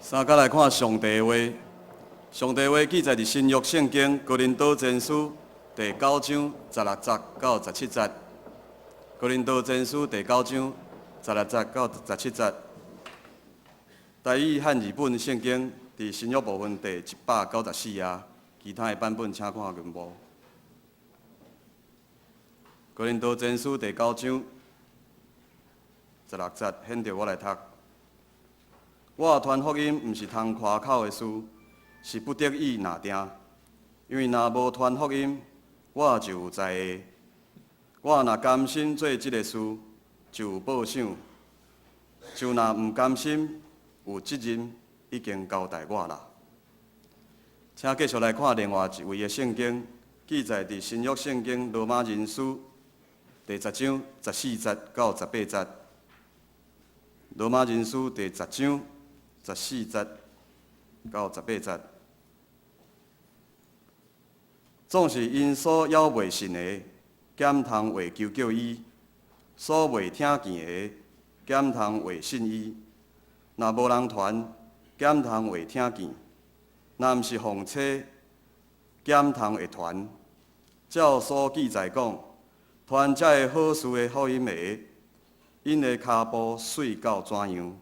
三角來看上帝話，上帝話記載佇新約聖經哥林多前書第九章十六節到十七節。哥林多前書第九章十六節到十七節。台語漢字本聖經佇新約部分第194頁，其他的版本請看經簿。哥林多前書第九章十六節，現著我來讀。我傳福音毋是通誇口的事，是不得已若定。因為若無傳福音，我就有災禍。我若甘心做這个事，就有報賞；就若毋甘心，有責任已經交代我啦。請繼續來看另外一位的聖經，記載佇新約聖經羅馬人書第十章十四節到十八節。羅馬人書第十章十四節到十八節，總是𪜶所猶未信的，敢通會求叫伊；所未聽見的，敢通會信伊？若無人傳，敢通會聽見？若毋是奉差，敢通會傳？照所記載講，傳這个好事的福音的，𪜶的跤步媠到怎樣？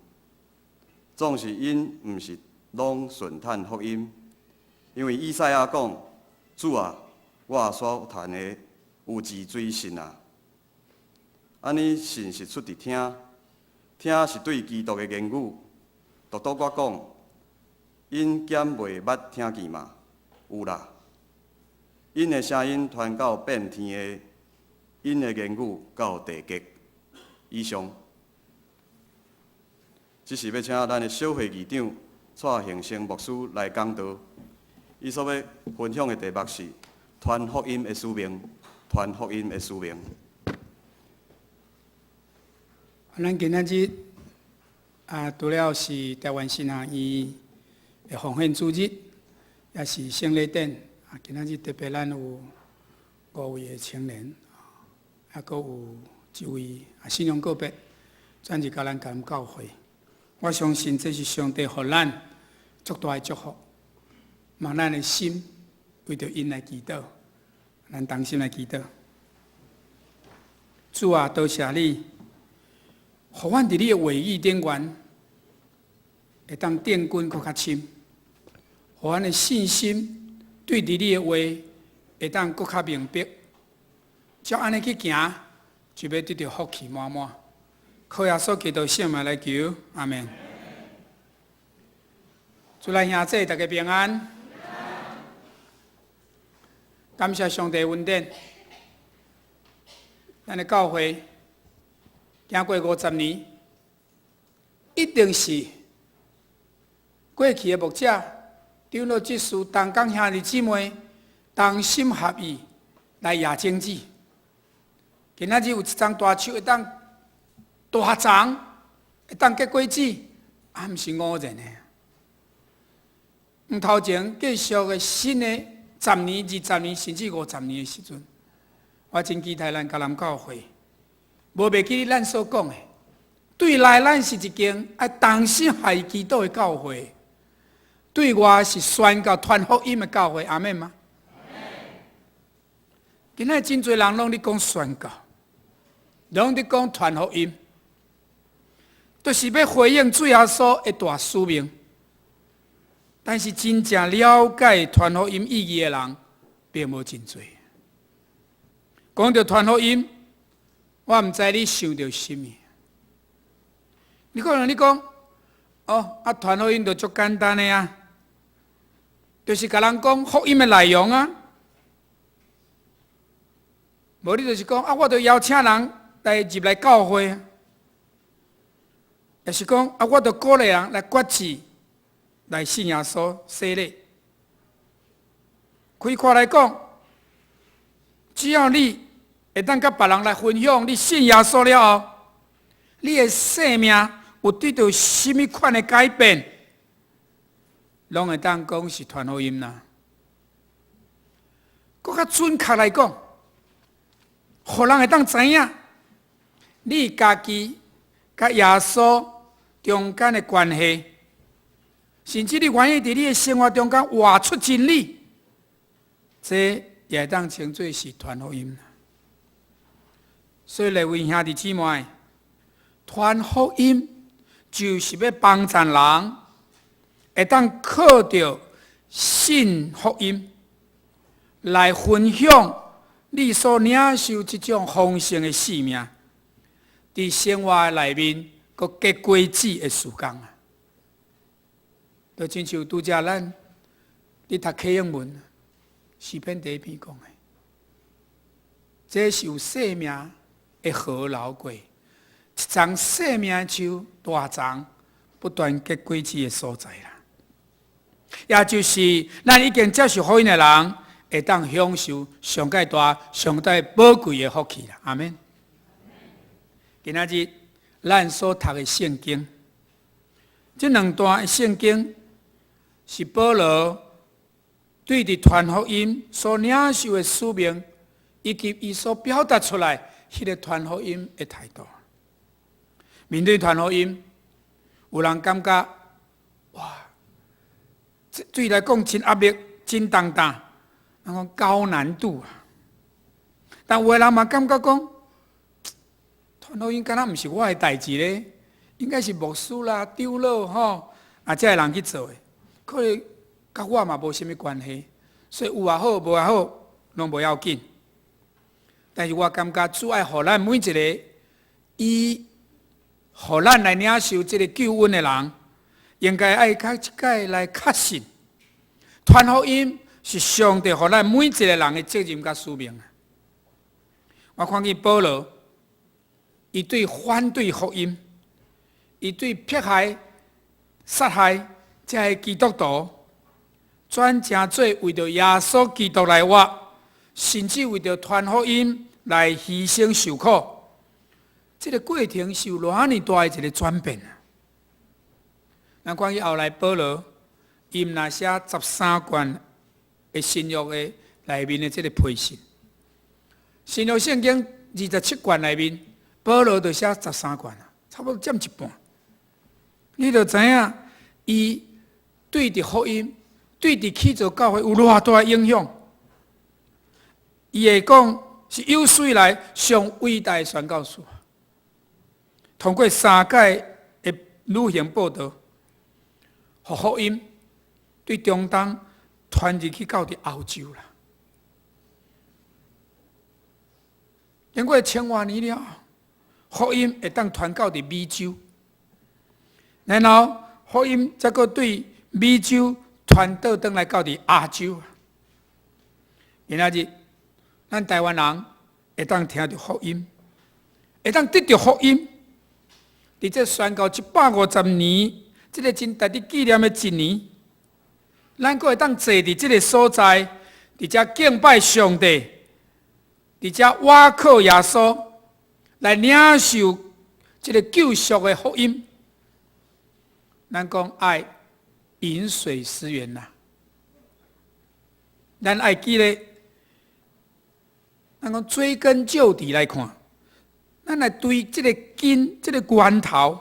總是𪜶毋是攏順趁福音，因為以賽亞講：主啊，我所傳的有一錐信啊！按呢信是出佇聽，聽是對基督的言語。獨獨我講，𪜶敢未捌聽見嗎？有啦，𪜶的聲音傳到遍天下，𪜶的言語到地極。以上。這時欲請咱的小會議長蔡興生牧師來講道，伊所欲分享的題目是傳福音的使命，傳福音的使命。咱今仔日啊，除了是台灣神學院的奉獻主日，也是聖禮典。啊，今仔日特別咱有五位的青年，啊，閣有一位啊，信仰告別，轉入到咱迦南教會。我相信這是上帝予咱足大的祝福，望咱的心為著𪜶來祈禱，咱同心來祈禱。主啊，多謝你，予阮佇你的話語頂懸，會當奠根閣較深，予阮的信心對佇你的話會當閣較明白，照按呢去行，就欲得著福氣滿滿。靠耶穌基督聖名來求，阿門。主內兄弟，大家平安。感謝上帝恩典，咱的教會行過五十年，一定是過去的牧者、長老執事、同工兄弟姊妹同心合意來攑種子。今仔日有一叢大樹會當大叢，會當結果子，也毋是偶然的。毋頭前繼續的新的十年、二十年，甚至五十年的時陣，我真期待咱迦南教會，無袂記咱所講的，對內咱是一間愛同心合意祈禱的教會，對外是宣告傳福音的教會，阿們嗎？今仔真濟人攏咧講宣告，攏咧講傳福音，就是欲回應主耶穌的大使命。但是真正了解傳福音意義的人，並無真濟。講著傳福音，我毋知你想著啥物。你可能你講，哦，啊，傳福音就足簡單的啊，就是共人講福音的內容啊。無你就是講啊，我就邀請人來入來教會啊，抑是講啊，我就鼓勵人來決志，來信耶穌洗禮。開闊來講，只要你會當佮別人來分享你信耶穌了後，你的生命有得著啥物款的改變，攏會當講是傳福音啦。閣較準確來講，予人會當知影你家己佮耶穌中間的關係。甚至你願意佇你的生活中間活出真理，這也會當稱做是傳福音。所以，各位兄弟姊妹，傳福音就是欲幫助人，會當靠著信福音來分享你所領受這種豐盛的生命，佇生活內面閣結果子的時間啊！就親像拄才咱佇讀啟應文詩篇第一篇講的，這是有生命的河流過，一叢生命的樹大叢不斷結果子的所在啦。也就是咱已經接受福音的人，會當享受上蓋大、上蓋寶貴的福氣啦。阿們。今仔日咱所讀的聖經，這兩段的聖經是保羅對佇傳福音所領受的使命，以及伊所表達出來彼个傳福音的態度。面對傳福音，有人感覺哇，這對伊來講真壓力、真重擔，人講高難度啊。但有的人嘛感覺講，傳福音敢若毋是我的代誌咧，應該是牧師啦、長老吼啊，這个人去做的，可能佮我嘛無啥物關係，所以有也好，無也好，攏無要緊。但是我感覺主愛予咱每一個，伊予咱來領受這个救恩的人，應該愛較一擺來確信，傳福音是上帝予咱每一個人的責任佮使命啊！我看見保羅，伊對反對福音，伊對迫害、殺害這个基督徒，轉成做為著耶穌基督來活，甚至為著傳福音來犧牲受苦，這个過程是有偌爾大的一个轉變啊！咱關於後來保羅，伊毋若寫十三卷的新約的內面的這个批信，新約聖經27卷內面，保羅就寫十三卷啊，差不多佔一半。你就知影，伊對佇福音、對佇起造教會有偌大的影響。伊會講是有史以來上偉大的宣教士，通過三擺的旅行報道，予福音對中東傳入去到佇歐洲啦。經過千外年了，福音會當傳到佇美洲，然後福音再閣對美洲傳倒轉來到佇亞洲。今仔日，咱台灣人會當聽著福音，會當得著福音。佇這宣告150年，這个真值得紀念的一年，咱閣會當坐佇這个所在，佇遮敬拜上帝，佇遮倚靠耶穌來領受這个救贖的福音。咱講愛飲水思源啦，咱愛記得，咱講追根究底來看，咱來對這个根、這个源頭，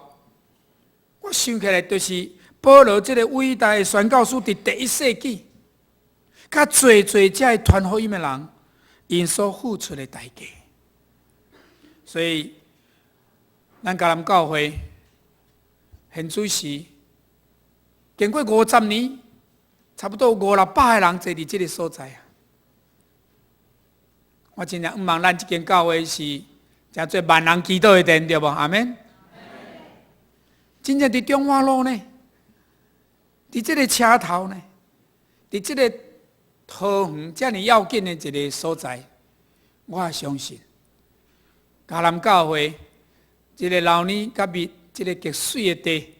我想起來就是保羅這个偉大的宣教士，佇第一世紀，佮濟濟遮个傳福音的人，𪜶所付出的代價。所以，咱迦南教會現主時經過50年，差不多五六百个人坐佇這个所在啊。我真正向望咱這間教會是成做萬人祈禱的殿，對無？阿們。真正佇中華路呢，佇這个車頭呢，佇這个桃園遮爾要緊的一个所在，我相信迦南教會這个老年佮蜜，這个極媠的地，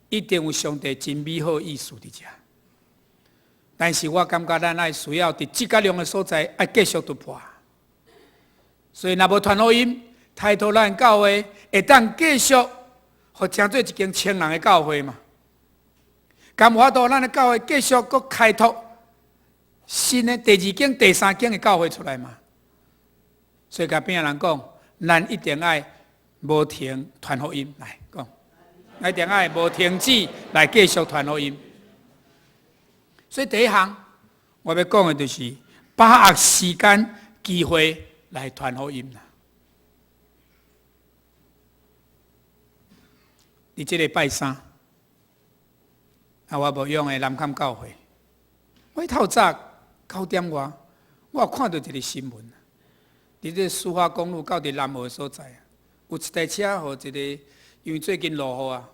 一定有上帝真美好意思佇遮。但是我感覺咱愛需要佇這個量的所在，愛繼續突破。所以，若無傳福音，開拓咱教會會當繼續，予成做一間千人的教會嘛？敢有法度咱的教會繼續閣開拓新的第二間、第三間的教會出來嘛？所以，共邊仔人講，咱一定愛無停傳福音來講，一定愛無停止來繼續傳福音。所以第一項我欲講的就是把握時間機會來傳福音啦。佇這个拜三，啊，我牧養的南崁教會，我透早9點外，我有看著一个新聞，佇這个蘇花公路到佇南澳的所在，有一台車予一个，因為最近落雨啊，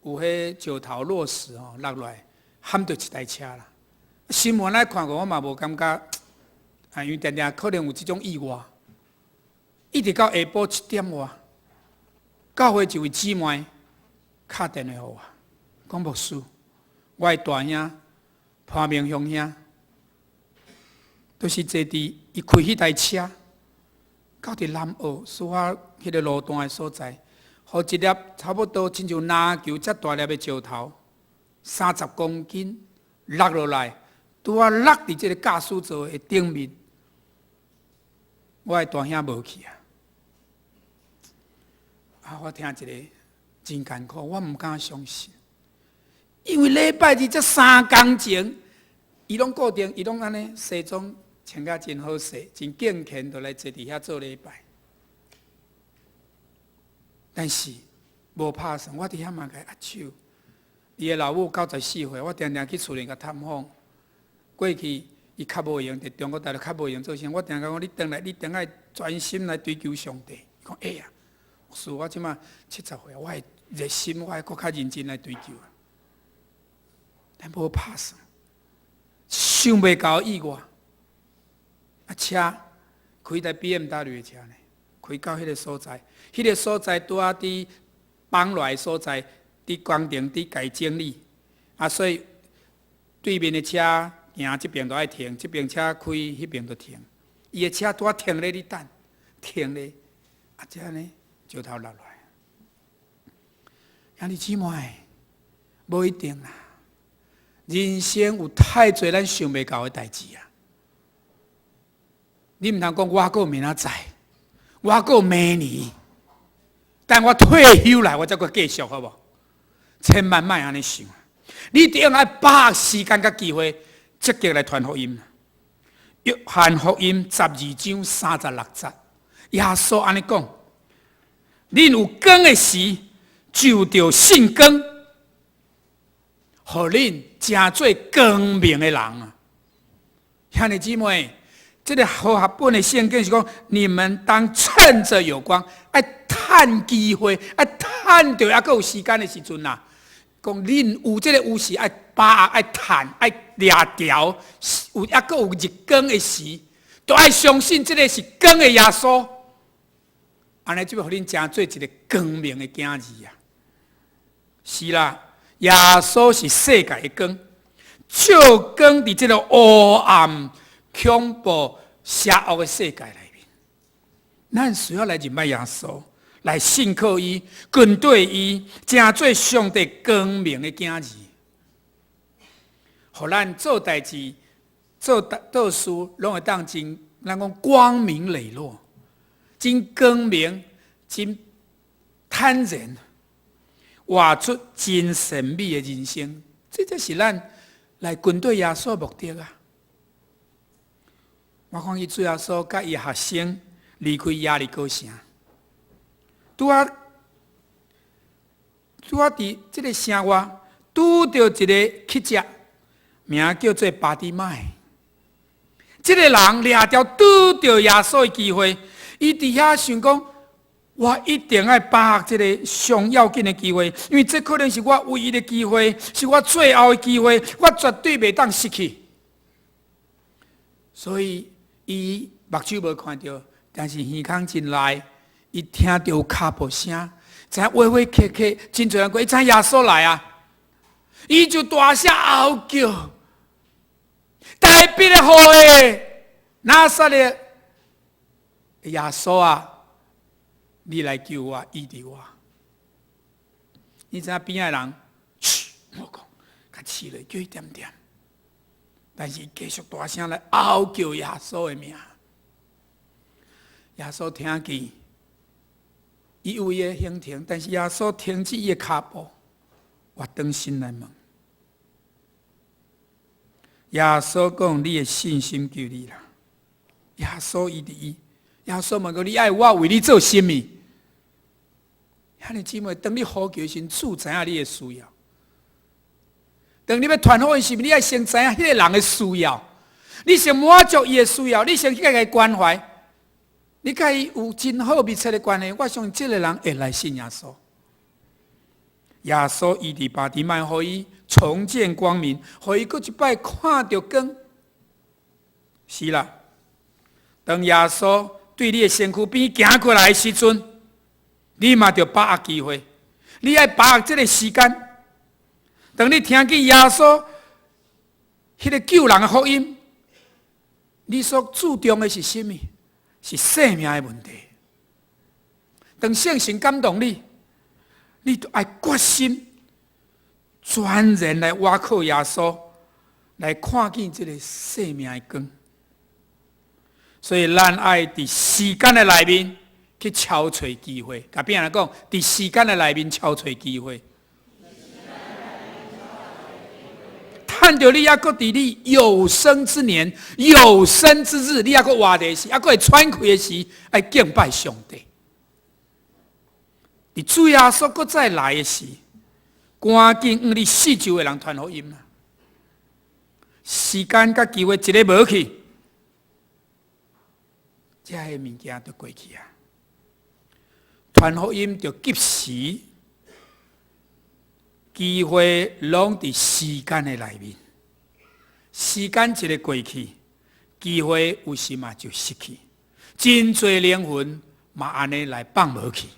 有彼石頭落石吼落來，撼著一台車啦。新聞來看過，我嘛無感覺，啊，因為定定可能有這種意外。一直到下晡7點外，教會一位姊妹敲電話予我，講牧師，我的大兄潘明雄兄，就是坐佇伊開彼台車，到佇南澳蘇花彼个路段的所在，予一粒差不多親像籃球遮大粒的石頭，30公斤落落來，拄仔落佇這个駕駛座的頂面，我的大兄無去啊！啊，我聽一个真艱苦，我毋敢相信，因為禮拜日這三工前，伊攏固定，伊攏按呢西裝穿甲真好勢，真敬虔，就來坐佇遐做禮拜。但是無拍算，我佇遐嘛共伊握手。伊的老母94歲，我定定去厝裡共探訪。過去伊較無閒，佇中國大陸較無閒做生，我定共講，你轉來，你轉來專心來追求上帝。伊講會啊，牧師，我這馬70歲，我會熱心，我會閣較認真來追求。但無拍算，想袂到意外。啊，車開台 BMW 的車呢，開到彼个所在，彼个所在拄仔佇放落來的所在，佇工程佇共整理，啊，所以對面的車行這邊都愛停，這邊車開彼邊就停。伊的車拄仔停咧，咧等，停咧，啊，這呢石頭落來。兄弟姊妹，無一定啦。人生有太濟咱想袂到的代誌啊！你毋通講我閣有明仔載，我閣有明年，等我退休來，我才閣繼續，好無？千萬莫按呢想，你一定愛把握時間佮機會，積極來傳福音。約翰福音12章36節，耶穌按呢講：恁有光的時，就著信光，予恁成做光明的人啊！兄弟姊妹，這个和合本的聖經是講，你們當趁著有光，愛趁機會，愛趁著猶閣有時間的時陣啊！講恁有這个有時愛把握，愛趁，愛掠牢，有猶閣有日光的時，都愛相信這个是光的耶穌，按呢就會予恁成做一个光明的囝兒啊！是啦，耶穌是世界的光，照光佇這个黑暗、恐怖、邪惡的世界內面。咱需要來認捌耶穌，來信靠伊，跟隨伊，成做上帝光明的囝兒，予咱做代誌、做做事，攏會當真，咱講光明磊落，真光明、真坦然，活出真善美的人生。這才是咱來跟隨耶穌的目的啊！我看見主耶穌佮伊學生離開耶利哥城，拄仔拄仔佇這个城外拄著一个乞食，名叫做巴底買。這个人掠著拄著耶穌的機會，伊佇遐想講：我一定愛把握這个上要緊的機會，因為這可能是我唯一的機會，是我最後的機會，我絕對袂當失去。所以，伊目睭無看著，但是耳孔真利，伊聽著有跤步聲，知影威威客客，真濟人過，伊知影耶穌來啊，伊就大聲嗷叫：大衛的後裔，拿撒勒耶穌啊！你來救我，醫治我。你知影邊仔的人？噓，無講，較試咧，叫伊恬恬。但是繼續大聲來嗷叫耶穌的名。耶穌聽見，伊有伊的行程，但是耶穌停止伊的跤步，轉轉身來問。耶穌講：你的信心救你啦。耶穌醫治伊，耶穌問講：你愛我為你做啥物？兄弟姊妹，當你呼求時，主知影你的需要。當你欲傳福音時，你愛先知影彼個人的需要，你先滿足伊的需要，你先去共伊關懷，你共伊有真好密切的關係，我相信這个人會來信耶穌。耶穌醫治巴提買，予伊重見光明，予伊閣一擺看著光。是啦，當耶穌對你的身軀邊行過來的時陣，你嘛著把握機會，你愛把握這个時間。當你聽見耶穌彼个救人的福音，你所注重的是啥物？是生命的問題。當聖神感動你，你著愛決心全然來倚靠耶穌，來看見這个生命的光。所以，咱愛佇時間的內面去敲揣機會。共邊仔講，佇時間的內面敲揣機會。趁著你猶閣佇你有生之年、有生之日，你猶閣活著時，猶閣會喘氣的時，愛敬拜上帝。佇主耶穌閣再來的時，趕緊向你四周的人傳福音啦。時間佮機會一个無去，這个物件就過去啊。傳福音著及時，機會攏佇時間的內面。時間一个過去，機會有時嘛就失去，真濟靈魂嘛按呢來放無去。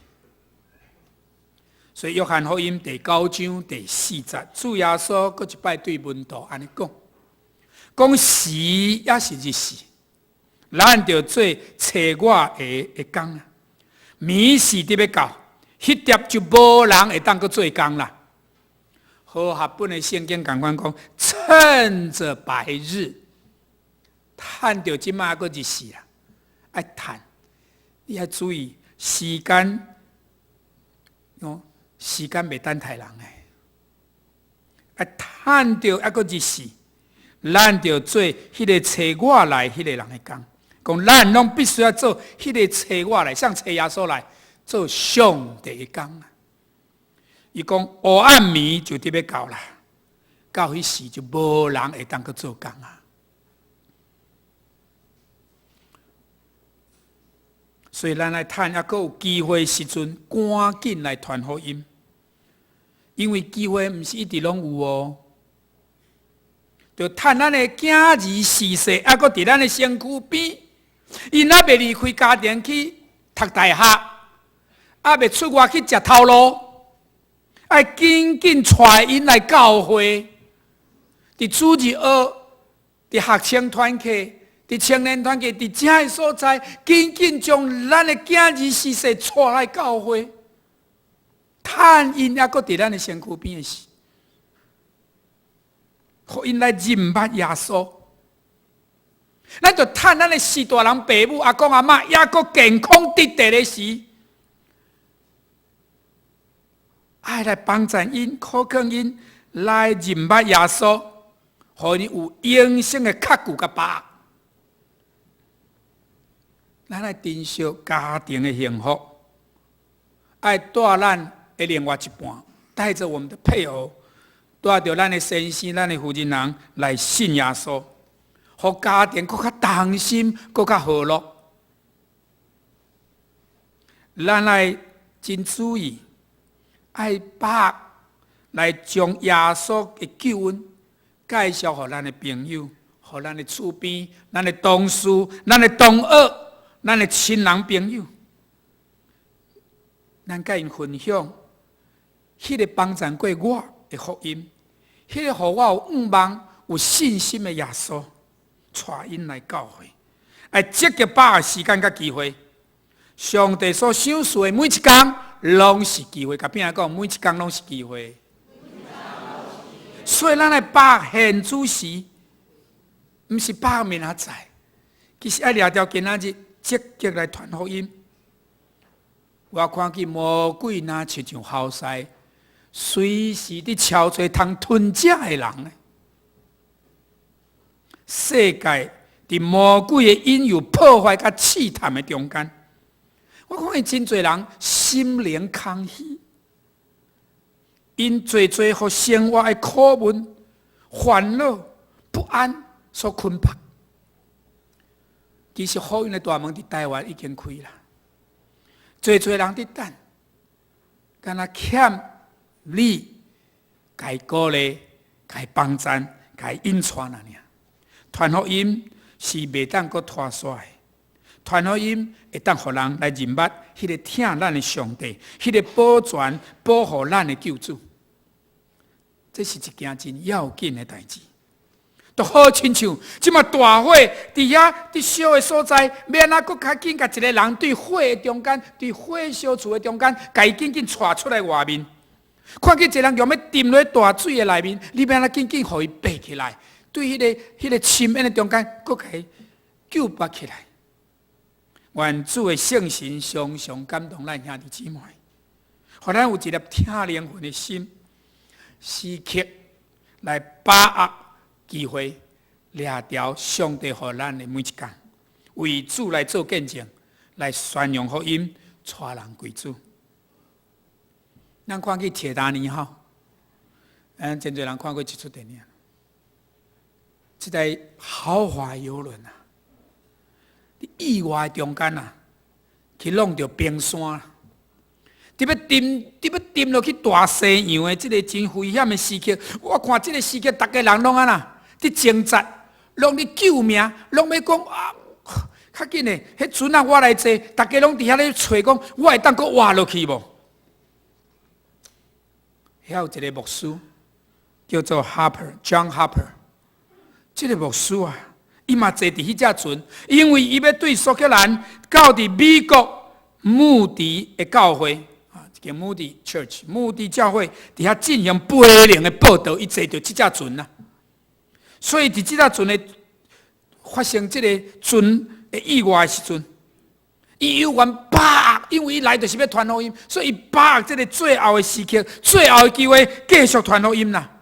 所以約翰福音第九章第四節，主耶穌閣一擺對門徒按呢講，講時抑是日時，咱著做差我的的工啊。暝時佇欲到，彼粒就無人會當閣做工啦。和合本的聖經仝款講，趁著白日，趁著這馬閣日時啦，愛趁，你愛注意時間，哦，時間袂等待人的，愛趁著猶閣日時，咱著做彼个差我來彼个人的工。講咱攏必須愛做彼个差我來，像差耶穌來做上帝的工啊！伊講黑暗暝就佇欲到啦，到彼時就無人會當閣做工啊！所以咱愛趁猶閣有機會時陣，趕緊來傳福音，因為機會毋是一直攏有哦。著趁咱的囝兒婿婿，猶閣佇咱的身軀邊，𪜶猶未離開家庭去讀大學，猶未出外去食頭路，愛緊緊帶𪜶來教會，佇主日學、佇學生團契、佇青年團契、佇遮个所在，緊緊將咱的囝兒婿婿帶來教會，趁𪜶猶閣佇咱的身軀邊的時，予𪜶來認捌耶穌。咱就趁咱的序大人、爸母、阿公、阿嬤，猶閣健康得體的時，愛來幫贊𪜶、苦勸𪜶來認捌耶穌，予𪜶有永生的確據佮把握。咱愛珍惜家庭的幸福，愛帶咱的另外一半，帶著我們的配偶，帶著咱的先生、咱的夫人人來信耶穌，予家庭閣較同心，閣較和樂。咱愛真注意，愛把握來將耶穌的救恩介紹予咱的朋友，予咱的厝邊、咱的同事、咱的同學、咱的親人朋友，咱共𪜶分享，彼个幫贊過我的福音，彼个予我有盼望、有信心的耶穌，帶𪜶來教會，愛積極把握時間佮機會。上帝所賞賜的每一工，攏是機會。共邊仔講，每一工攏是機會。所以咱來把握現主時，毋是把握明仔載，其實愛掠著今仔日積極來傳福音。我看見魔鬼若親像猴獅，隨時佇敲揣通吞食的人呢。世界佇魔鬼的引誘、破壞佮試探的中間，我看見真濟人心靈空虛，𪜶濟濟予生活的苦悶、煩惱、不安所捆綁。其實福音的大門佇台灣已經開啦，濟濟人佇等，敢若欠你共伊鼓勵、共伊幫贊、共伊引帶爾。傳福音是袂當閣拖煞的，傳福音會當予人來認捌彼个疼咱的上帝，彼个保全保護咱的救主。這是一件真要緊的代誌。就好親像這馬大火佇遐佇燒的所在，欲按怎閣較緊，共一个人對火的中間，對火燒厝的中間，共伊緊緊帶出來外面。看見一個人欲沉落大水的內面，你欲按怎緊緊予伊爬起來？對彼个深淵的中間，閣共伊救拔起來。願主的聖神常常感動咱兄弟姊妹，予咱有一粒疼靈魂的心，時刻來把握機會，掠著上帝予咱的每一工，為主來做見證，來宣揚福音，帶人歸主。咱看見鐵達尼號，咱真濟人看過這齣電影。這台豪華遊輪啊，佇意外中間啊，去挵著冰山，佇欲沉落去大西洋的這个真危險的時刻，我看這个時刻，逐家人攏按怎，佇掙扎，攏佇救命，攏欲講啊，較緊的，彼船仔我來坐，逐家攏佇遐咧揣講，我會當閣活落去無？遐有一个牧師叫做 Harper，John Harper。這个牧師啊，伊嘛坐佇彼隻船，因為伊欲對蘇格蘭到佇美國穆迪的教會啊，一間穆迪 Church，穆迪教會佇遐進行培靈的報道，伊坐著這隻船啊。所以佇這隻船的發生這个船的意外的時陣，伊猶原把握，因為伊來就是欲傳福音，所以伊把握這个最後的時刻、最後的機會，繼續傳福音啦。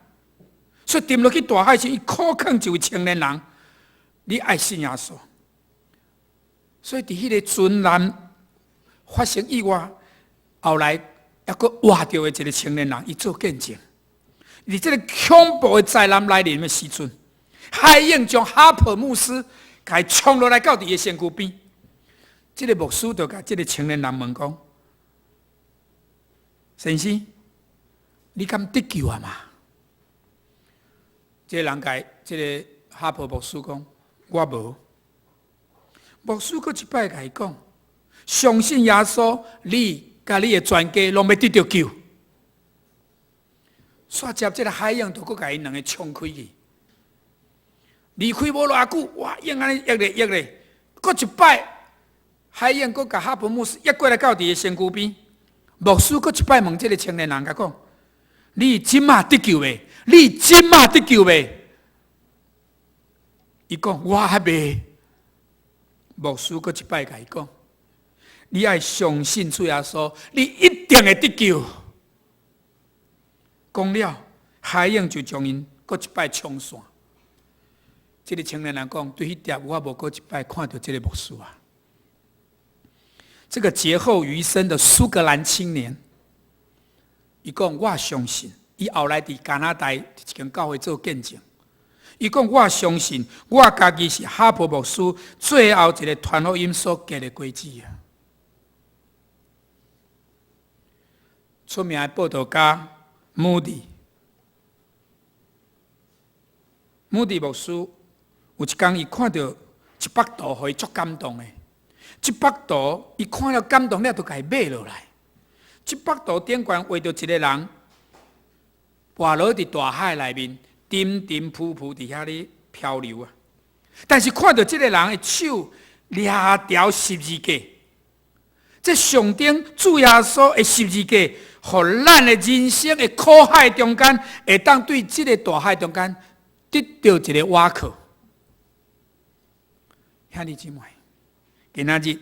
所以沉落去大海時，伊苦勸一位青年人：你愛信耶穌。所以佇彼个船難發生意外，後來猶閣活著的一个青年人，伊做見證。佇這个恐怖的災難來臨的時陣，海湧將哈珀牧師共伊沖落來到佇伊的身軀邊。這个牧師就共這个青年人問講：先生，你敢得救啊嘛？這个人共這个哈珀牧師講：我無。牧師閣一擺共伊講：相信耶穌，你佮你的全家攏欲得著救。煞接這个海湧就閣共𪜶兩个沖開去，離開無偌久，哇！湧按呢壓咧壓咧，閣一擺，海湧閣共哈珀牧師抑過來到佇伊的身軀邊。牧師閣一擺問這个青年人，共講：你這馬得救未？你這馬得救未？伊講：我還未。牧師閣一擺共伊講：你愛相信主耶穌，你一定會得救。講了，海湧就將𪜶閣一擺沖散。這个青年人講：對彼碟我無閣一擺看著這个牧師啊。這个劫後餘生的蘇格蘭青年，伊講：我相信，伊後來佇加拿大一間教會做見證。伊講：我相信，我家己是哈珀牧師最後一个傳福音所結的果子啊！出名的報道家穆迪，穆迪牧師有一工，伊看著一幅圖，予伊足感動的。這幅圖，伊看了感動了，就共伊買落來。這幅圖頂懸畫著一个人，跋落佇大海內面，沉沉浮浮佇遐咧漂流啊！但是看著這个人的手掠著十字架，這象徵主耶穌的十字架，予咱的人生的苦海中間，會當對這个大海中間得著一个倚靠。兄弟姊妹，今仔日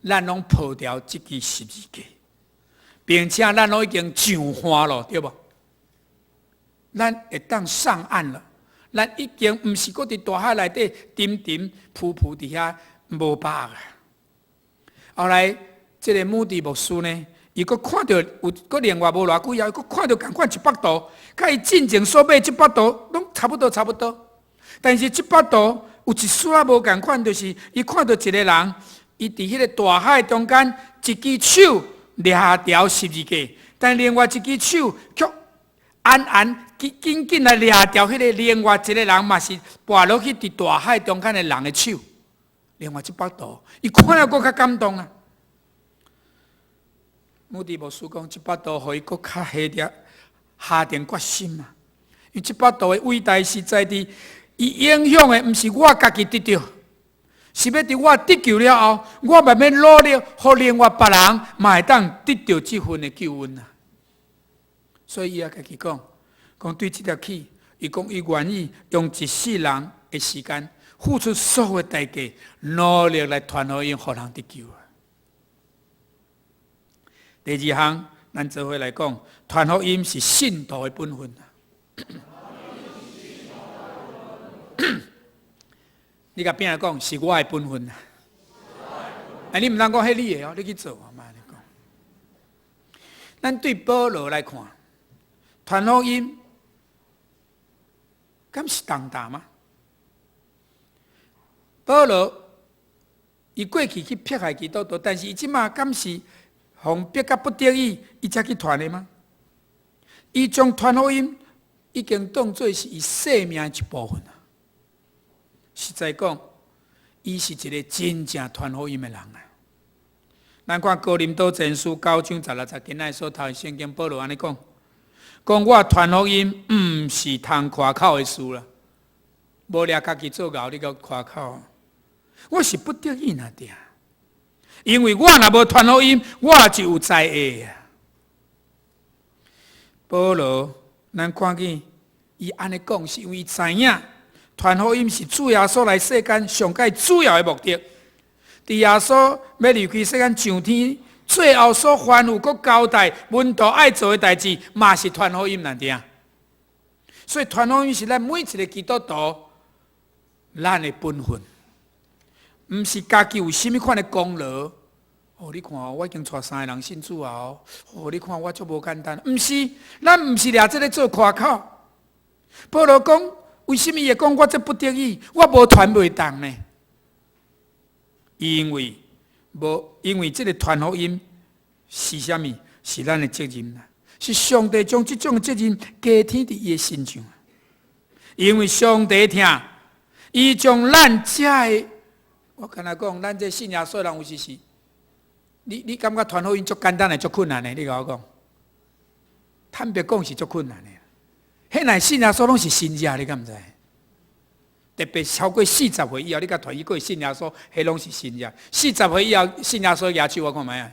咱攏抱著這支十字架，並且咱攏已經上岸了，對無？咱會當上岸了，咱已經毋是閣佇大海內底沉沉浮浮佇遐無把握啊。後來，這个穆迪牧師呢，伊閣看著有閣另外無偌久以後，伊閣看著仝款一幅圖，佮伊進前所買這幅圖攏差不多差不多。但是這幅圖有一絲仔無仝款，就是伊看著一个人，伊佇彼个大海中間，一支手掠牢十字架，但另外一支手卻安安緊緊緊來掠牢彼个另外一个人，嘛是跋落去佇大海中間的人的手。另外這幅圖，伊看了閣較感動啊！穆迪牧師講，這幅圖予伊閣較下定下定決心啊！因為這幅圖的偉大實在佇伊影響的，毋是我家己得著，是欲佇我得救了後，我嘛欲努力，予另外別人嘛會當得著這份的救恩啊！所以伊也家己講，講對這條氣，伊講伊願意用一世人的時間，付出所有的代價，努力來傳福音，予人得救啊！第二項，咱做伙來講，傳福音是信徒的本分啊！你共邊仔講是我的本分啊！哎，你毋通講彼你的哦，你去做啊！莫按呢講。咱對保羅來看，傳福音敢是重擔嗎？保羅伊過去去迫害基督徒，但是伊這馬敢是予逼甲不得已，伊才去傳的嗎？伊將傳福音已經當做是伊生命的一部分啊！實在講，伊是一个真正傳福音的人啊！咱看哥林多前書9章16節，今仔所讀的聖經，保羅按呢講：講我傳福音，毋是通誇口的事啦，無掠家己做牛，你閣誇口。我是不得已爾爾，因為我若無傳福音，我就有災禍啊！保羅，咱看見伊按呢講，是因為知影傳福音是主耶穌來世間上蓋主要的目的。佇耶穌欲離開世間上天，最後所吩咐閣交代門徒愛做的代誌，嘛是傳福音爾爾。所以傳福音是咱每一个基督徒咱的本分。毋是家己有啥物款的功勞。哦，你看我已經帶三个人信主啊！哦，哦，你看我足無簡單。毋是，咱毋是掠這个做誇口。保羅講，為啥物伊會講我這不得已，我無傳袂動呢？因為無，因為這个傳福音是啥物？是咱的責任啦，是上帝將這種責任加添佇伊的身上。因為上帝疼，伊將咱這个。我敢若講，咱這信耶穌人有時是，你感覺傳福音足簡單的，足困難的？你共我講，坦白講是足困難的。彼若信耶穌攏是新者，你敢毋知？特別超過40歲以後，你共傳伊閣會信耶穌，彼攏是新者。40歲以後信耶穌舉手我看覓啊？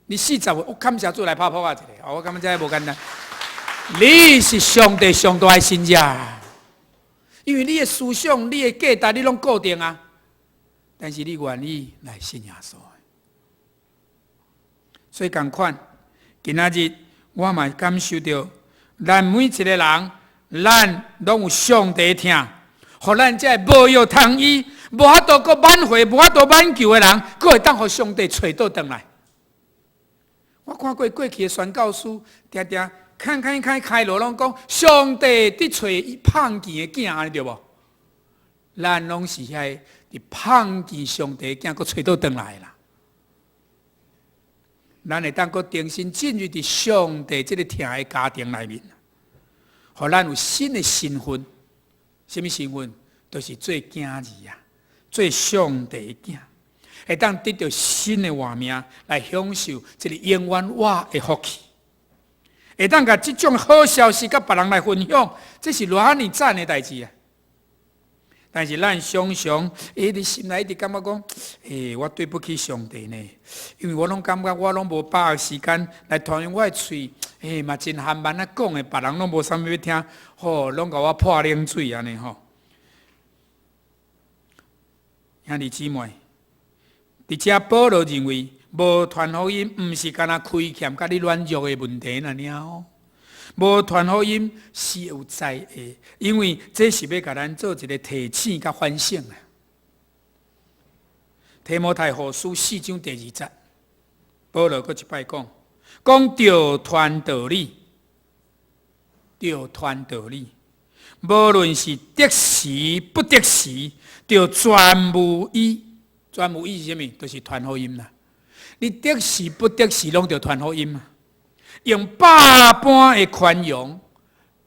你40歲，我感謝主來拍噗仔一下，我感覺這無簡單。你是上帝上大的新者，因為你的思想、你的價值，你攏固定啊。但是你願意來信耶穌，所以仝款，今仔日我嘛感受著，咱每一个人，咱攏有上帝疼，予咱這個無藥通醫、無法度閣挽回、無法度挽救的人，閣會當予上帝揣倒轉來。我看過過去的宣教師，定定看看看開路攏講，上帝佇揣伊放棄的囝，按呢對無？咱攏是遐个佇放棄上帝的囝，閣揣倒轉來啦。咱會當閣重新進入佇上帝這个疼的家庭內面，予咱有新的身份。啥物身份？就是做囝兒啊，做上帝的囝，會當得著新的活命，來享受這个永遠活的福氣。會當共這種好消息佮別人來分享，這是偌爾讚的代誌啊！但是咱常常，佇心內一直感覺講，我對不起上帝呢，因為我攏感覺我攏無把握時間來傳我的喙，嘛真含慢仔講的，別人攏無啥物欲聽，吼，攏共我潑冷水按呢吼。兄弟姊妹，佇遮保羅認為，無傳福音，毋是干焦虧欠佮你軟弱的問題爾爾哦。無傳福音是有災的，因為這是欲共咱做一个提醒佮反省啊。提摩太後書四章第二節，保羅閣一擺講，講著傳道理，著傳道理，無論是得時不得時，著全無意，全無意是啥物？就是傳福音啦。你得時不得時，攏著傳福音啊！用百般的寬容、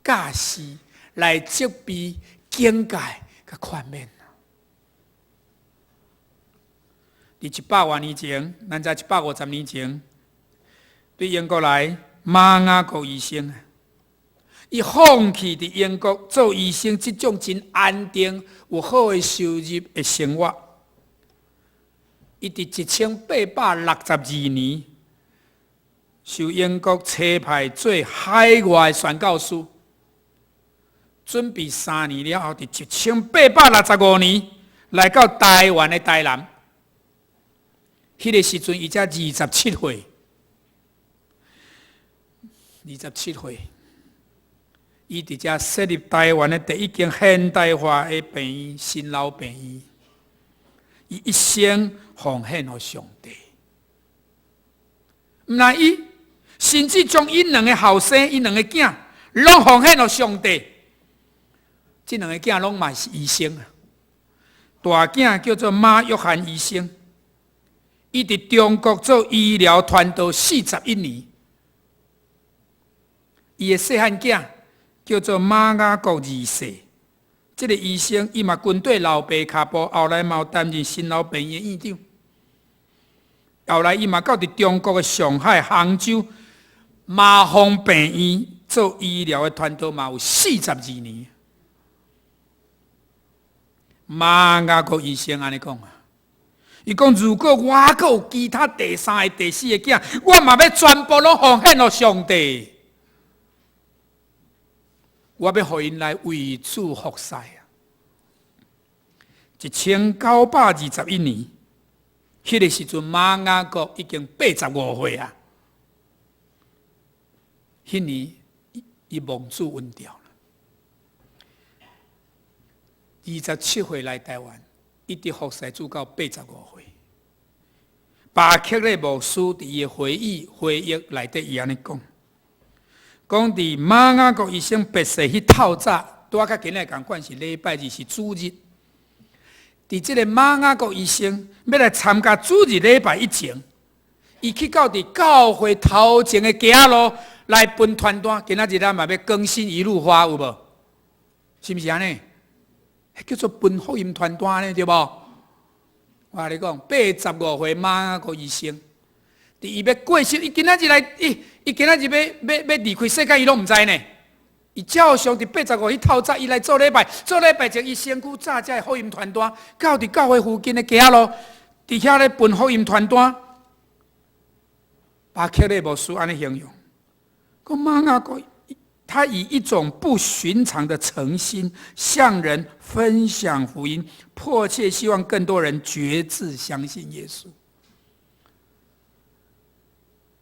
教示來責備、警戒、佮勸勉。佇一百外年前，咱知150年前，對英國來馬雅各醫生，伊放棄佇英國做醫生這種真安定、有好的收入的生活。伊佇1862年，受英國差派做海外宣教師，準備3年了後，佇1865年來到台灣的台南。彼个時陣，伊才二十七歲，二十七歲，伊佇遮設立台灣的第一間現代化的病院——新老病院。伊一生奉獻予上帝，毋但伊，甚至將𪜶兩个後生、𪜶兩个囝，攏奉獻予上帝。這兩个囝攏嘛是醫生啊。大囝叫做馬約翰醫生。伊佇中國做醫療傳道41年，伊的細漢囝叫做馬雅各二世，這个醫生伊嘛跟綴老爸跤步，後來嘛有擔任新老病院的院長。後來伊嘛到佇中國的上海、杭州麻風病院做醫療的傳道，嘛有42年。馬雅各醫生按呢講啊。伊講：如果我閣有其他第三个、第四个囝，我嘛欲全部攏奉獻予上帝。我欲予𪜶來為主服侍啊！1921年，彼个時陣馬雅各已經85歲啊。彼年伊蒙主恩召啦。27歲來台灣。一直服侍主到85歲。巴克勒牧師佇伊的回憶內底，伊按呢講，講佇馬雅各醫生別世彼透早，拄仔佮今仔仝款是禮拜日是主日。佇這个馬雅各醫生欲來參加主日禮拜以前，伊去到佇教會頭前的街仔路來分傳單。今仔日咱嘛欲更新一路發有無？是毋是按呢？叫做分福音傳單呢，對無？我共你講，85歲馬雅各醫生，佇伊欲過身，伊今仔日來，伊今仔日欲欲欲離開世界，伊攏毋知呢。伊照常佇八十五歲透早，伊來做禮拜，做禮拜前，伊身軀紮這福音傳單，到佇教會附近的街仔路，佇遐咧分福音傳單。巴克勒牧師按呢形容，講馬雅各。他以一種不尋常的誠心向人分享福音，迫切希望更多人決志相信耶穌。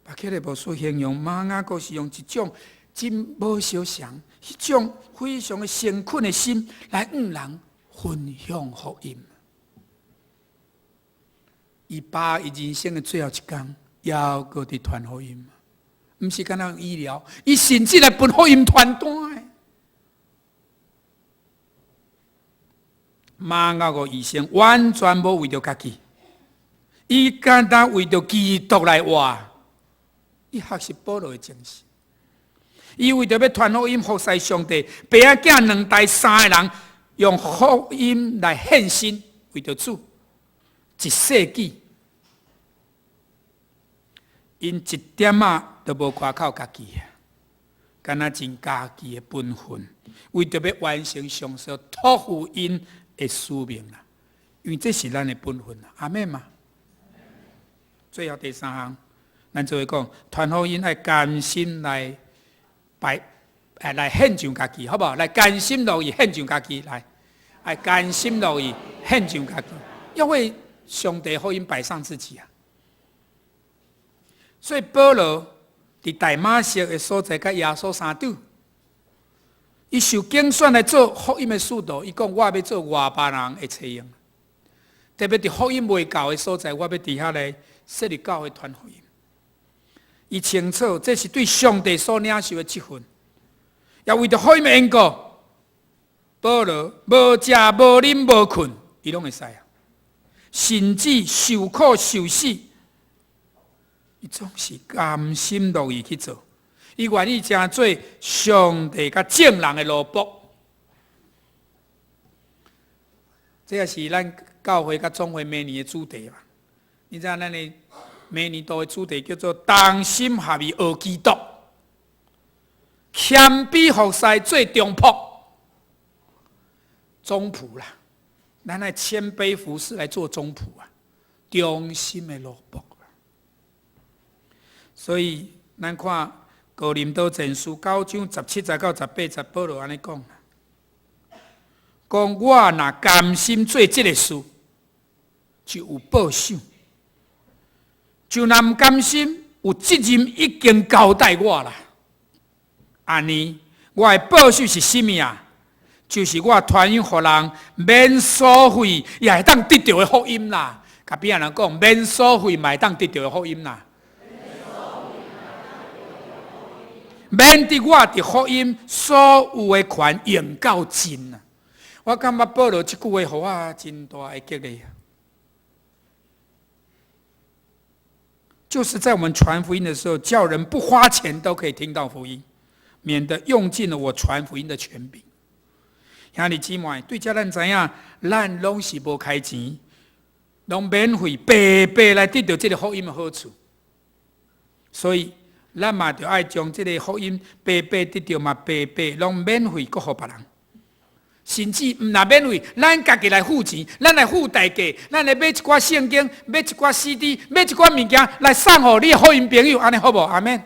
巴克勒牧師形容馬雅各是用一種真無相像、彼種非常的誠懇的心來向人分享福音。伊把伊人生的最後一工，猶閣佇傳福音。毋是干焦用醫療，伊甚至來分福音傳單的。馬雅各醫生完全無為著家己，伊敢若為著基督來活。伊學習保羅的精神，伊為著欲傳福音服侍上帝，爸仔囝兩代三个人用福音來獻身，為著主一世紀。𪜶一點仔都無誇口家己啊，敢若盡家己的本分，為著欲完成上帝託付𪜶的使命啦。因為這是咱的本分啊，阿們嘛。最後第三項，咱做伙講，傳福音愛甘心來擺，來獻上家己，好無？來甘心樂意獻上家己，來，愛甘心樂意獻上家己，要為上帝福音擺上自己啊。所以保羅佇大馬色的所在，佮耶穌相拄。伊受揀選來做福音的使徒，伊講我欲做外邦人的冊用，特別佇福音未到的所在，我欲佇遐來設立教會傳福音。伊清楚，這是對上帝所領受的職分，也為著福音的緣故，保羅無食無啉無睏，伊攏會使啊。甚至受苦受死，伊總是甘心樂意去做。伊願意成做上帝佮眾人的奴僕。這也是咱教會佮總會明年的主題嘛。你知影咱的明年度的主題叫做同心合意學基督，謙卑服侍做忠僕，忠僕啦。咱愛謙卑服侍來做忠僕啊，忠心的奴僕。所以咱看哥林多前書九章十七節到十八節，保羅按呢講，講我若甘心做這个事，就有報賞；就若毋甘心，有責任已經交代我啦。按呢，我的報賞是啥物啊？就是我傳予人免收費也會當得著的福音啦。共邊仔人講，免收費嘛會當得著的福音啦。免得我佇福音所有的權用到盡啊！我感覺保羅這句話，予我真大的激勵啊！就是在我們傳福音的時候，叫人不花錢都可以聽到福音，免得用盡了我傳福音的權柄。兄弟姊妹，對這咱知影，咱攏是無開錢，攏免費白白來得著這个福音的好處，所以。咱嘛著愛將這个福音白白得著嘛，白白攏免費，閣予別人，甚至毋若免費，咱家己來付錢，咱來付代價，咱來買一寡聖經，買一寡 CD，買一寡物件來送予你的福音朋友，按呢好無？阿們。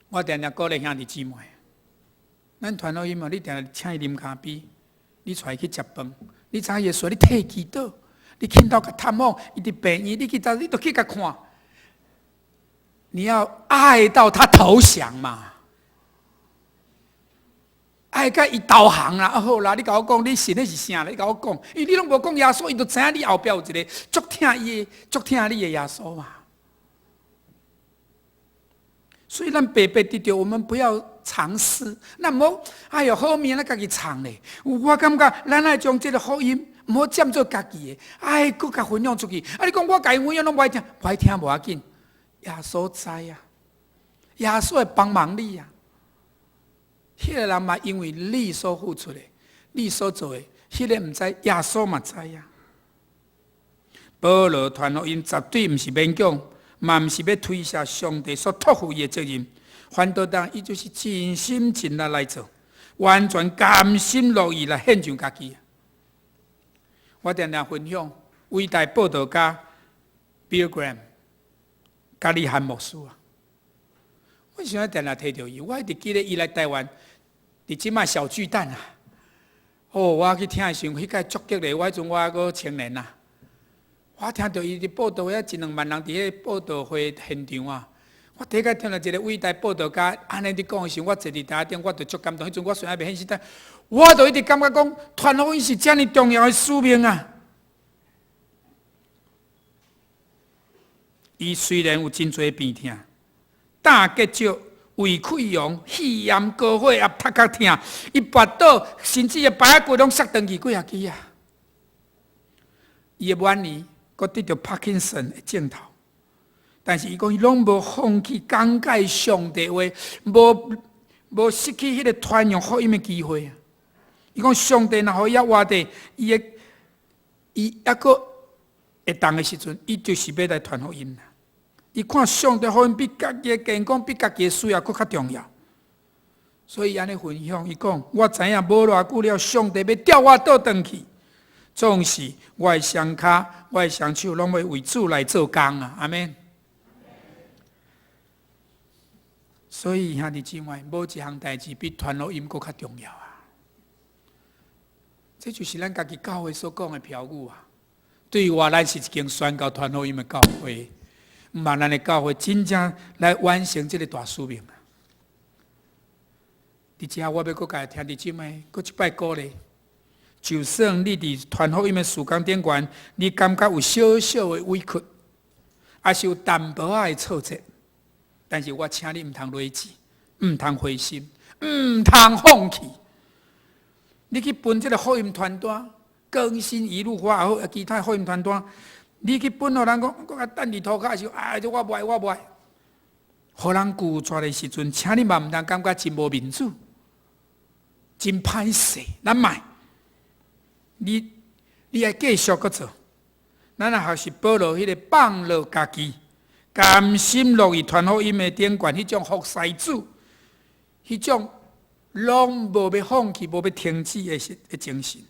我定定鼓勵兄弟姊妹，咱傳福音嘛，你定定請伊啉咖啡，你帶伊去食飯，你知影伊說你替伊祈禱。你去𪜶兜共探訪，伊佇病院，你去到，你著去共看。你要愛到他投降嘛？愛共伊投降啦！啊好啦，你共我講，你信的是啥？你共我講，因為你攏無講耶穌，伊就知影你後壁有一个足疼伊的、足疼你的耶穌嘛。所以咱白白得著，我們不要藏私，咱毋好，哎喲，好物咱家己藏咧。我感覺咱愛將這个福音。毋好佔做家己的，愛閣共分享出去。啊！你講我共伊分享攏無愛聽，無愛聽無要緊。耶穌知啊，耶穌會幫忙你啊。彼个人嘛，因為你所付出的，你所做的，彼个毋知，耶穌嘛知啊。保羅傳福音絕對毋是勉強，嘛毋是欲推卸上帝所託付伊的責任，反倒當伊就是盡心盡力來做，完全甘心樂意來獻上家己。我定定分享偉大佈道家 Bill Graham 加利漢牧師啊，我想愛定定提著伊，我一直記得伊來台灣，佇這擺小巨蛋啊，哦，我去聽的時陣，彼個足激烈，我彼陣我猶閣青年啊，我聽著伊佇佈道會，一兩萬人佇彼个佈道會現場啊，我第一擺聽著一个偉大佈道家按呢佇講的時陣，我坐佇台頂，我就足感動。彼陣我雖然猶未獻身，但我就一直感覺講，傳福音是遮爾重要的使命啊！伊雖然有真濟病痛，膽結石、胃潰瘍、肺炎、高血壓、頭殼疼，伊跋倒，甚至個排骨攏摔斷去幾仔支啊！伊的晚年，閣得著帕金森的症頭。但是伊講伊攏無放棄講解上帝話，無無失去彼个傳揚福音的機會啊！伊講上帝若予伊猶活著，伊會伊猶閣會當的時陣，伊就是欲來傳福音啦。伊看上帝福音比家己的健康、比家己的需要閣較重要，所以按呢分享，伊講我知影無偌久了，上帝欲召我倒轉去。總是我的雙跤、我的雙手，攏欲為主來做工啊！阿們。所以兄弟姊妹，無一項代誌比傳福音閣較重要啊！這就是咱家己教會所講的標語啊！對外，咱是一間宣教傳福音的教會，毋望咱的教會真正來完成這个大使命。佇遮，我欲閣共兄弟姊妹，閣一擺鼓勵。就算你佇傳福音的事工頂懸，你感覺有小小的委屈，抑是有淡薄仔的挫折，但是我請你毋通累志，毋通灰心，毋通放棄。你去分這个福音傳單，更新一路發也好，其他福音傳單，你去分予人講，閣共擲佇塗跤時，啊，這我無愛，我無愛。予人拒絕的時陣，請你嘛毋通感覺真無面子，真歹勢，咱莫。你愛繼續閣做，咱來學習保羅彼个放落家己，甘心樂意傳福音的頂懸，彼種服侍主，彼種攏無欲放棄、無欲停止的精神。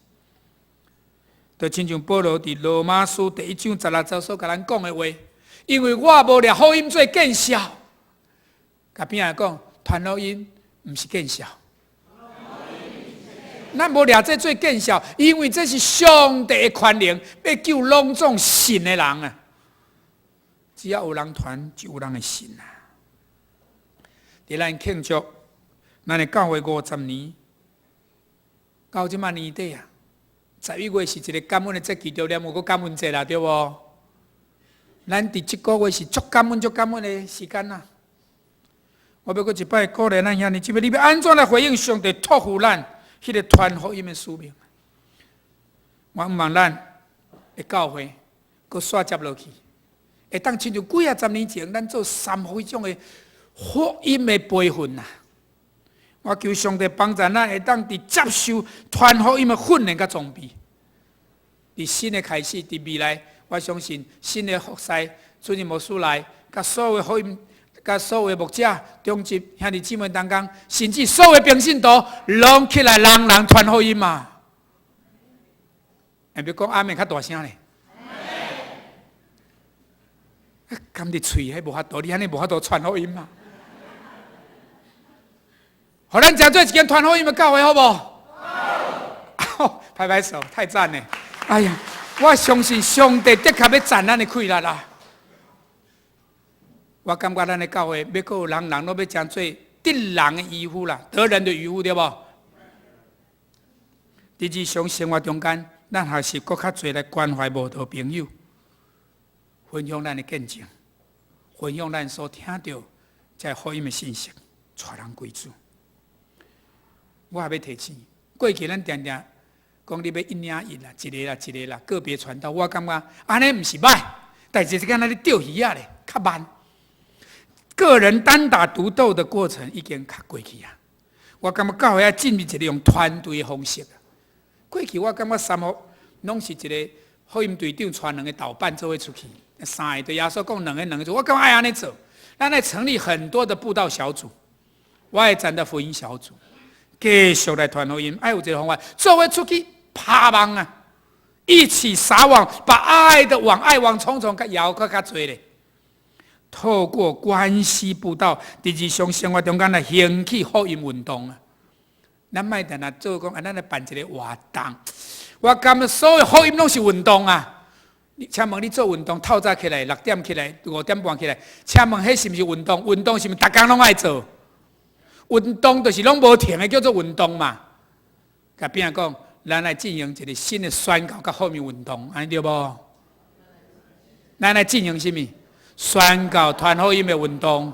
就親像保羅佇羅馬書第一章十六節所共咱講的話，因為我無掠福音做見笑，共邊仔講，傳福音毋是見笑。咱無掠這做見笑，因為這是上帝的權能，欲救攏總信的人啊！只要有人傳，就有人會信啊！佇咱慶祝咱的教會50年，到這馬年底啊，11月是一个感恩的節期，對了，有個感恩節啦，對無？咱佇這個月是足感恩、足感恩的時間啊！我欲閣一擺鼓勵咱兄弟姊妹，你欲按怎來回應上帝託付咱彼个傳福音的使命？我毋望咱的教會閣煞接落去，會當親像幾仔十年前，咱做三福彼種的福音的培訓啊！我求上帝幫助咱，會當佇接受傳福音的訓練佮裝備。佇新的開始，佇未來，我相信新的服侍主任牧師來，佮所有福音、佮所有牧者、長執兄弟姊妹同工，甚至所有平信徒，攏起來，人人傳福音嘛！會欲講阿們較大聲咧？含佇喙彼無法度，你按呢無法度傳福音嘛？予咱成做一間傳福音的教會，好無？好，拍拍手，太讚了！哎呀，我相信上帝的確欲讚咱的氣力啦。我感覺咱的教會欲閣有人人攏欲成做得人的漁夫啦，得人的漁夫對無？佇日常生活中間，咱學習閣較濟來關懷慕道朋友，分享咱的見證，分享咱所聽著這福音的信息，帶人歸主。我也欲提醒，過去咱定定講你欲一領一啦，一个啦，一个啦，個別傳道，我感覺按呢毋是䆀，但是敢若咧釣魚仔咧，較慢。個人單打獨鬥的過程已經較過去啊！我感覺教會愛進入一个用團隊的方式。過去我感覺三福攏是一个福音隊長帶兩个導辦做伙出去，三个對耶穌講兩个兩个做，我感覺愛按呢做。咱愛成立很多的布道小組，外展的福音小組，繼續來傳福音，愛有一个方法，做伙出去拋網啊，一起撒網，把愛的網、愛網重重閣搖閣較濟咧。透過關係布道，佇日常生活中間來興起福音運動啊！咱莫定定做講，啊，咱來辦一个活動。我感覺所有福音攏是運動啊！你請問你做運動，透早起來6點起來，5點半起來，請問彼是毋是運動？運動是毋是逐工攏愛做？運動就是攏無停的，叫做運動嘛。共邊仔講，咱來進行一个新的宣教佮福音運動，按呢對無？咱來進行啥物？宣教傳福音的運動，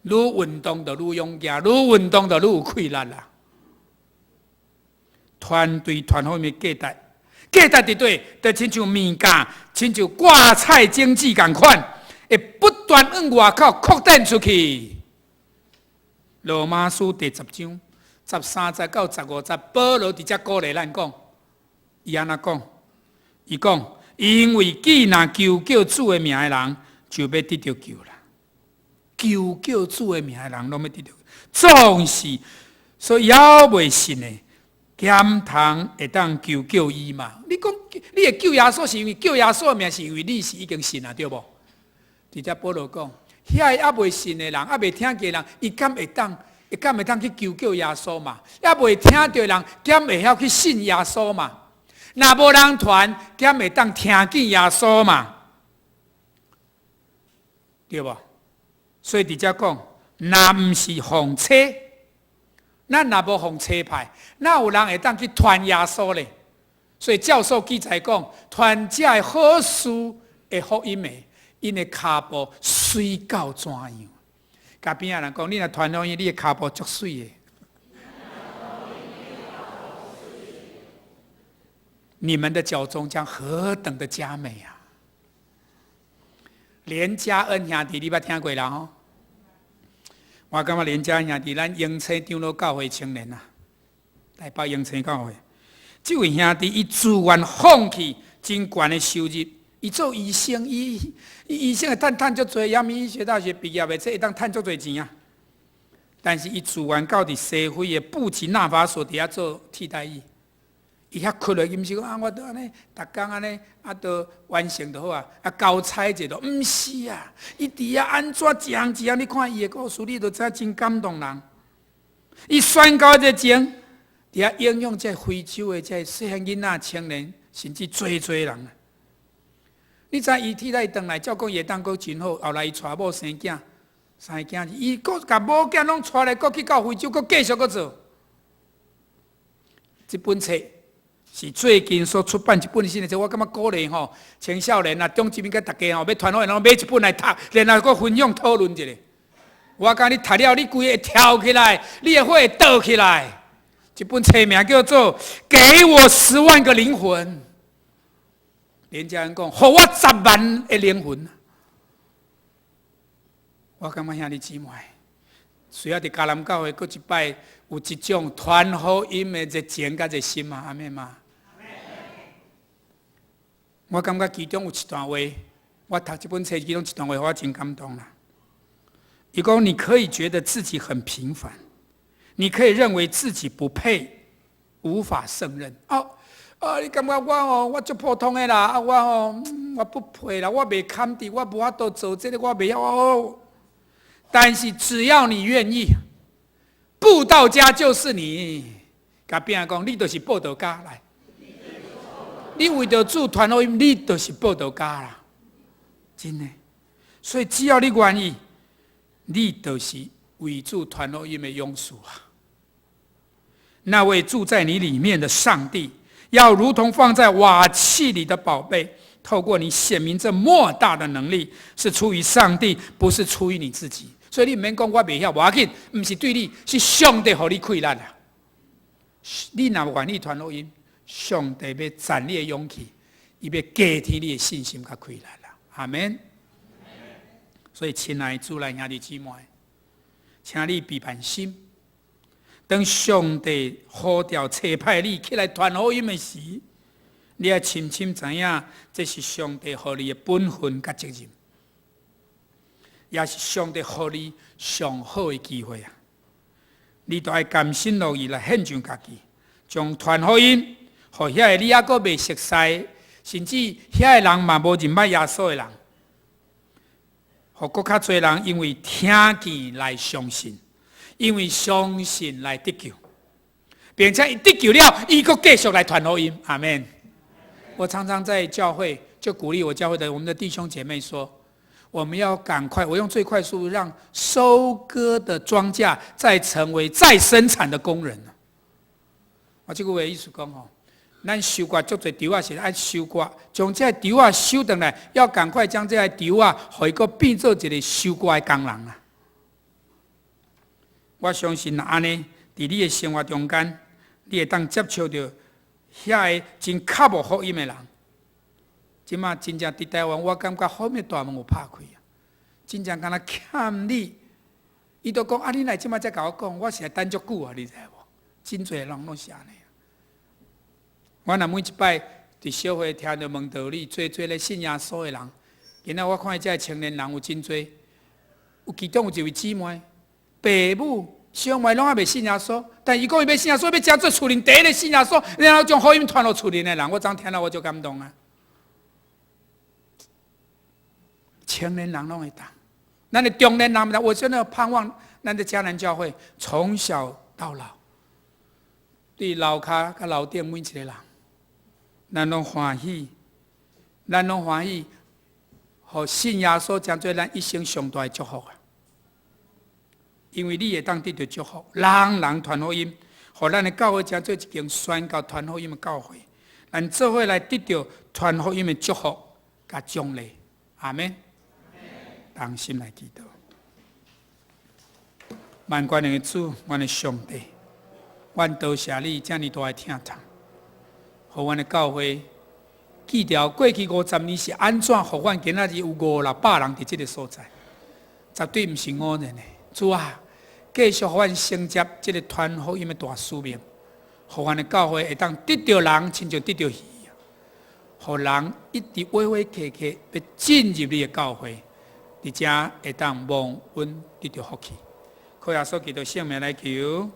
愈運動就愈勇健，愈運動就愈有氣力啦。團隊傳福音的價值，價值佇佗，就親像物價，親像掛菜經濟仝款，會不斷往外口擴展出去。羅馬書第十章13節到15節，保羅佇遮鼓勵咱講，伊按怎講？伊講。因為既若求叫主的名的人，就欲得著救啦。求叫主的名的人，攏欲得著救。總是所猶未信的，敢通會當求叫伊嘛？你講你會叫耶穌，是因為叫耶穌的名，是因為你是已經信啊，對無？佇遮保羅講，遐个猶未信的人，猶未聽見的人，伊敢會當，伊敢會當去求叫耶穌嘛？猶未聽著的人，敢會曉去信耶穌嘛？若無人傳，敢會當聽見耶穌嘛？對無？所以佇遮講，若毋是奉差，咱若無奉差派，哪有人會當去傳耶穌咧？所以教授記載講，傳這个好事的福音的，𪜶的跤步媠到怎樣？共邊仔人講，你若傳福音，你的跤步足媠的。你們的腳蹤將何等的佳美啊！連家恩兄弟，你捌聽過啦吼？我感覺連家恩兄弟，咱榮清長老教會青年啊，台北榮清教會，這位兄弟伊自願放棄真懸的收入，伊做醫生，伊醫生會趁趁足濟，陽明醫學大學畢業的，這會當趁足濟錢啊。但是伊自願到佇西非的布吉納法索佇遐做替代役。伊遐苦咧，伊毋是講啊，我都按呢，逐工按呢，啊，都完成就好啊，啊，交差者就毋是啊，伊佇遐按怎一項一項，你看伊的故事，你就知影真感動人。伊宣教熱情，佇遐影響這非洲的這細漢囡仔、青年，甚至濟濟人。你知伊替代轉來，照講伊會當閣真好，後來伊娶某生囝，三個囝，伊閣共某囝攏帶來，閣去到非洲，閣繼續閣做。這本冊是最近所出版一本新的冊，我感覺鼓勵吼青少年啊、中青年佮大家吼，欲傳福音，攏買一本來讀，然後閣分享討論一下。我感覺你讀了，你規個會跳起來，你的火會倒起來。這本冊名叫做《給我十萬個靈魂》。連家人講，予我十萬個靈魂。我感覺兄弟姊妹，需要佇迦南教會，閣一擺有這種傳福音的熱情佮熱心啊，阿們嗎？我感覺其中有一段話，我讀這本冊其中一段話，我真感動啦。伊講，你可以覺得自己很平凡，你可以認為自己不配，無法勝任。哦，啊，你感覺我哦，我足普通的啦，啊，我哦，我不配啦，我袂堪得，我無法度做這個，我袂曉哦。但是只要你願意，布道家就是你。共邊仔講，你就是布道家來。你為著主傳福音，你就是布道家啦，真的。所以只要你願意，你就是為主傳福音的勇士啊。那位住在你裡面的上帝，要如同放在瓦器裡的寶貝，透過你顯明這莫大的能力，是出於上帝，不是出於你自己。所以你毋免講我袂曉，無要緊，毋是對你，是上帝予你氣力啊。你若願意傳福音，上帝欲讚你的勇氣，伊欲加添你的信心佮氣力啦。阿門。所以，親愛的主內兄弟姊妹，請你備辦心，當上帝呼召差派你起來傳福音的時，你愛深深知影，這是上帝予你的本分佮責任，也是上帝予你上好的機會啊！你都愛甘心樂意來獻上家己，將傳福音，予遐个你猶閣袂熟似，甚至遐个人嘛無認捌耶穌的人，予閣較濟人因為聽見來相信，因為相信來得救，並且伊得救了，伊閣繼續來傳福音。阿門。我常常在教會就鼓勵我教會的我們的弟兄姐妹說，我們要趕快，我用最快速度讓收割的莊稼再成為再生產的工人。我這句話意思講吼，咱收割足濟稻仔是愛收割，將這個稻仔收轉來，要趕快將這個稻仔，予伊閣變做一個收割的工人啊！我相信若按呢，佇你的生活中間，你會當接觸著遐个真渴慕福音的人。這馬真正佇台灣，我感覺福音大門有拍開啊！真正敢若欠你，伊都講啊，你來這馬才共我講，我是來等足久啊，你知無？真濟人攏是按呢。我若每一擺佇小會聽著問道理，濟濟咧信耶穌的人，今仔我看這个青年人有真濟，有其中有一位姊妹，爸母小妹攏猶未信耶穌，但伊講伊欲信耶穌，欲成做厝裡第一个信耶穌，然後將福音傳予厝裡的人，我昨聽了我就感動啊！青年人攏會當，咱的中年人，我真的盼望咱的迦南教會從小到老，對樓跤佮樓頂每一個人，咱攏歡喜，咱攏歡喜，予信耶穌成做咱一生上大的祝福啊！因為你會當得著祝福，人人傳福音，予咱的教會成做一間宣教傳福音的教會，咱做伙來得著傳福音的祝福佮獎勵。阿們，同心來祈禱。萬全能的主，阮的上帝，阮多謝你遮爾大的疼痛，予阮的教會記著過去50年是按怎，予阮今仔日有五六百人佇這个所在，絕對毋是偶然的。主啊，繼續予阮承接這个傳福音的大使命，予阮的教會會當得著人，親像得著魚，予人一直挖挖客客欲進入你的教會，佇遮會當蒙恩得著福氣。靠耶穌基督聖名來求。